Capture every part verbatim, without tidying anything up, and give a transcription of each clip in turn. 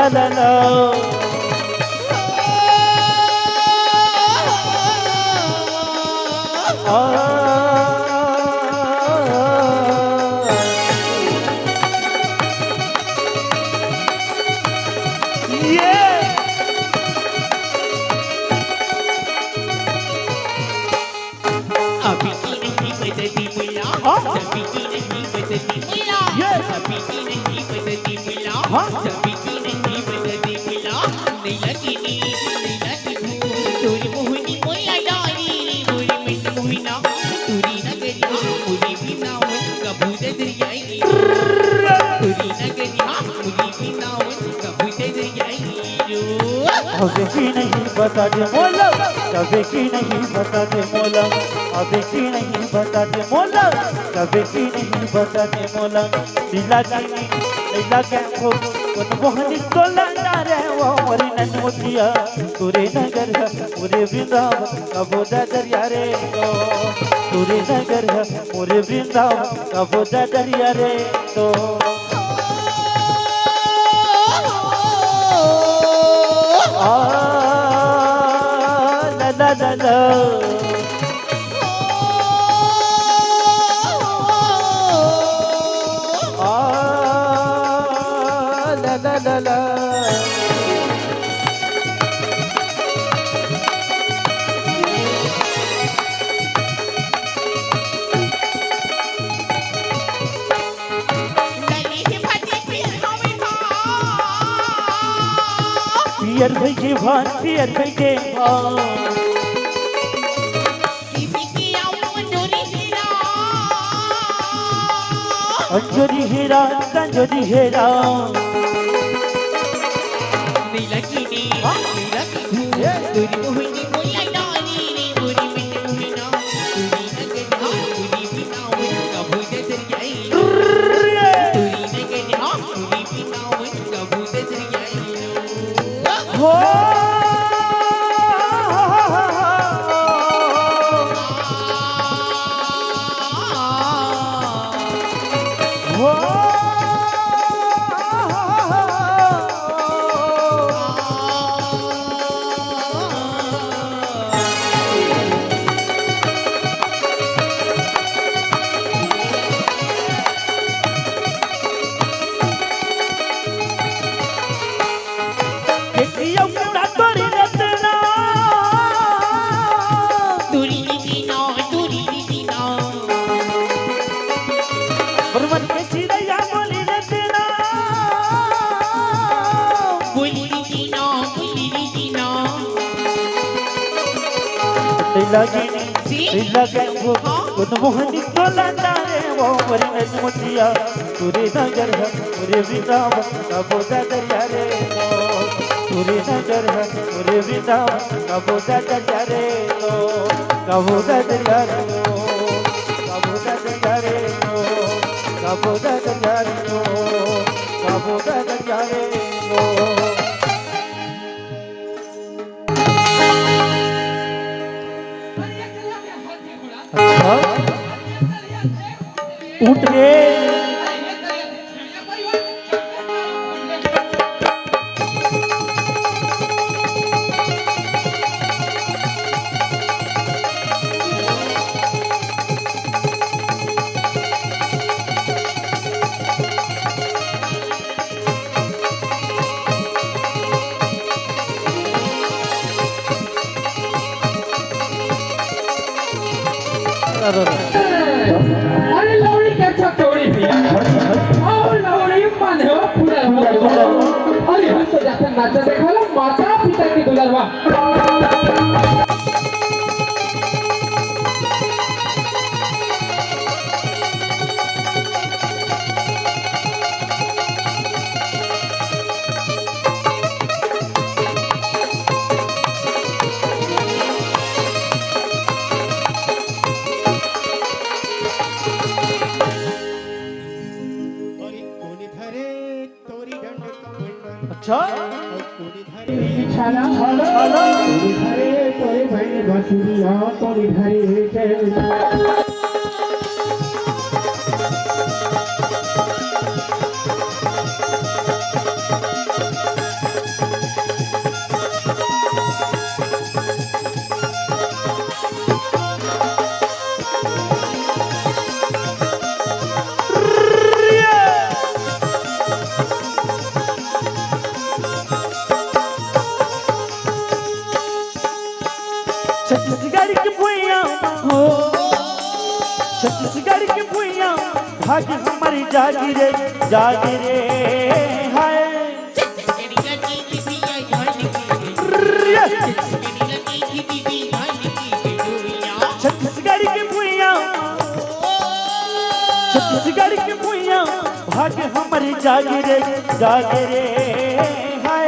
ला ला। आ, ये। अभी की नहीं बदली मुला, हाँ। अभी की नहीं बदली मुला, ये। अभी की नहीं बदली मुला, हाँ। अभी की नहीं बदली मुला। नहीं लगी नी, नहीं लगी भूल, तोरी मोहनी मोला डाली, मोरी मिट मोहिना, तोरी नगरिया, मोरी बिना हो, कबू दे दरियाई। तोरी नगरिया, मोरी बिना हो, कबू दे दरियाई। अबे की नहीं बता दे मोला, अबे की नहीं बता दे मोला, अबे की नहीं बता दे मोला, अबे की नहीं बता दे मोला। लीला की लीला के को, कोन मोहनी तोला ना रे वो मोरी ननमुटिया। तोरे नगर है मोरे वृंदावन, कबो दरिया रे तो। तोरे नगर है मोरे वृंदावन, कबो दरिया रे तो। आ, ला, ला, ला, ला। आ, ला, ला, ला, ला। पियर भई के भान, पियर भई के भान। अंजोरी हेरा, अंजोरी हेरा। लगे, लगे वो, हाँ। उन मोहनी तोला तारे वो, मोरी ननमुटिया। तोरे नगर है मोरे वृंदावन, कबो दरिया रे तो। तोरे नगर है मोरे वृंदावन, कबो दरिया रे तो। कबो दरिया रे तो। कबो दरिया रे तो। कबो दरिया रे तो। कबो दरिया रे तो। अच्छा? उठ रे। अरे लौड़ी के अच्छा चौड़ी भैया। और लौड़ी मन हो फुलल हो। अरे हम तो जाते नाचा देखा लो माता पिता की दुलरवा। अच्छा। छाला, छाला। अरे तोरे बहन बसुरिया, तोरे घरे चल। हो। छत्तीसगढ़ के भुइयां भाग हमर जागे रे, जागे रे, हाय। छत्तीसगढ़ के भुइयां, छत्तीसगढ़ के भुइयां भाग हमर जागे रे, जागे रे, हाय।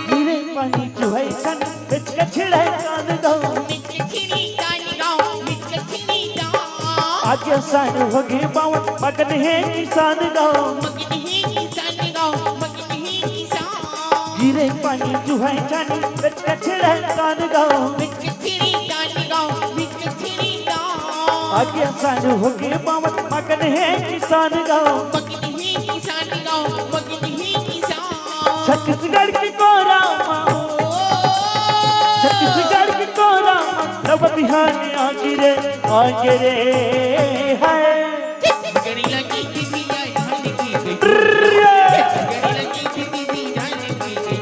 गिरे पानी चुहै छन, बिच के छिड़ै कान दो। बिच के छिड़ै कान दो, बिच के छिड़ै कान। आगे सान होगे बावन, मगन हे किसान दो। मगन हे किसान दो, मगन हे किसान। गिरे पानी चुहै छन, बिच के छिड़ै कान दो। बिच के छिड़ै कान दो, बिच के छिड़ै कान। आगे सान होगे बावन, मगन हे किसान दो। मगन हे किसान दो, मगन हे किसान। छत्तीसगढ़ के कोरा मा, छत्तीसगढ़ के कोरा मा, रब बिहान आगे रे, आगे रे, हाय। छत्तीसगढ़ी लगी दीदी आई धान की गई। छत्तीसगढ़ी लगी दीदी धान की गई।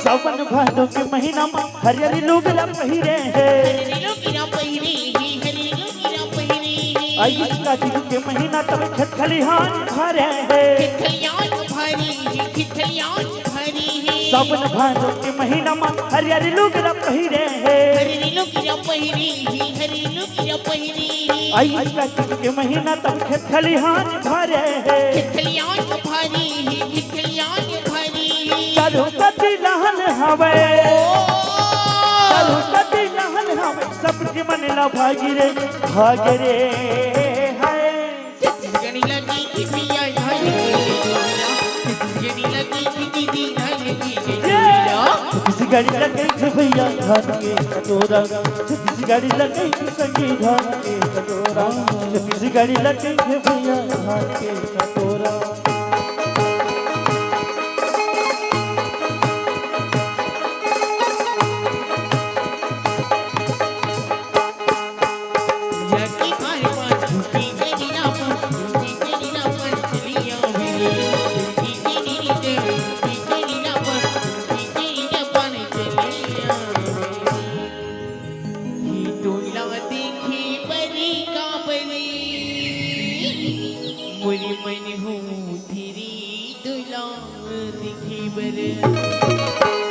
सावन भादो के महीना म हरियर लुगरा पहिरे हे। हरियर लुगरा पहिरे हे, हरियर लुगरा पहिरे हे। आइस कार्तिक के महीना तब खेत खलिहान भरे हे। खेत खलिहान भरे हे, खेत खलिहान भरे हे। सावन भादो के महीना म हरियर लुगरा पहिरे हे। हरियर लुगरा पहिरे हे, हरियर लुगरा पहिरे हे। आइस कार्तिक के महीना तब खेत खलिहान भरे हे। खेत खलिहान भरे हे, खेत खलिहान भरे हे। चारों कति लहन हवय, चारों कति लहन हवय, सबके मन ला भागी रे, भागे रे, हाय। छत्तीसगढ़ी लगी कि भैया धान की गई। छत्तीसगढ़ी लगी कि दीदी धान की गई। छत्तीसगढ़ी लगे थे भैया धान के कटोरा, छत्तीसगढ़ी लगे थे संगी धान के कटोरा, छत्तीसगढ़ी लगे थे भैया धान के कटोरा। तुला देखे बर काबर मोर मन होय रे, तुला देखे बर,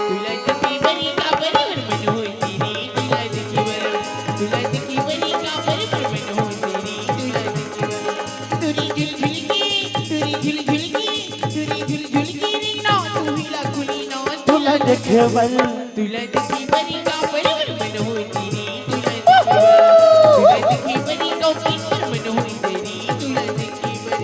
तुला देखे बर काबर मोर मन होय रे, तुला देखे बर। तुरी झुलझुल के, तुरी झुलझुल के, तुरी झुलझुल के रे ना, तुही ला खुली ना, तुला देखे बर। तुला देखे बर काबर मोर मन होय रे, तुला देखे बर, तुला देखे बर काबर मोर मन होय रे, तुला देखे बर।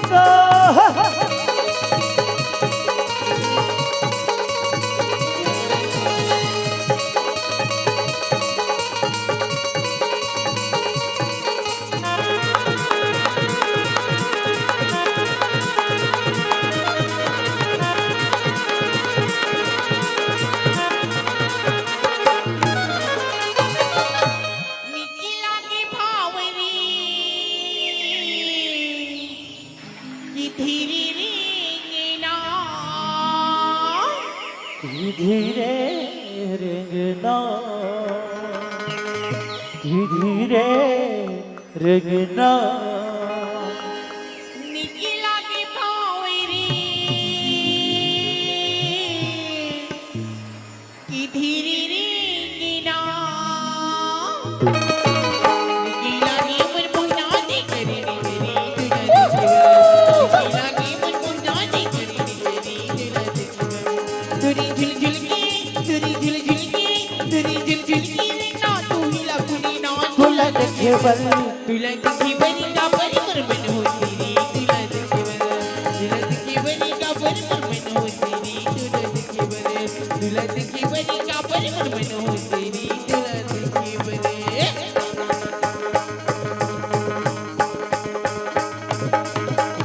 का। निकिला के भावरी कि धीरे रेंगना। कि धीरे रेंगना। कि धीरे रेंगना। निकिला के भावरी कि धीरे रेंगना। निकिला के मन मुना दे करे रे रे, तुला दे केवल। निकिला के मन मुना दे करे रे रे, तुला दे केवल। तुरी झुलझुल के, तुरी झुलझुल के, तुरी झुलझुल के रे ना तू हिला पुनी ना तुला दे केवल। तुला देखे बरी का बरी मोर मन होती रे, तुला देखे बरी, तुला देखे बरी का बरी मोर मन होती रे, तुला देखे बरी, तुला देखे बरी का बरी मोर मन होती रे, तुला देखे बरी।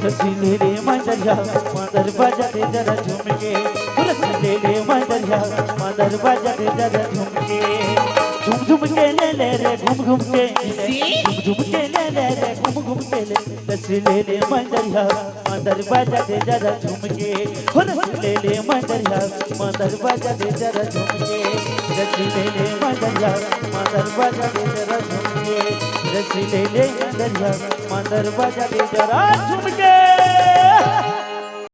रस ले ले मंदरिया, मांदर बजा दे जरा झुमके। रस ले ले मंदरिया, मांदर बजा दे जरा झुमके। झुम झुम के ले ले रे घूम घूम के ले ले। झुम झुम के ले ले रे घूम घूम के ले। रस ले ले मंदरिया, मांदर बजा दे जरा झुमके। हो रस ले ले मंदरिया, मांदर बजा दे जरा झुमके। रस ले ले मंदरिया, मांदर बजा दे जरा झुमके। रस ले ले मंदरिया, मांदर बजा दे जरा झुमके।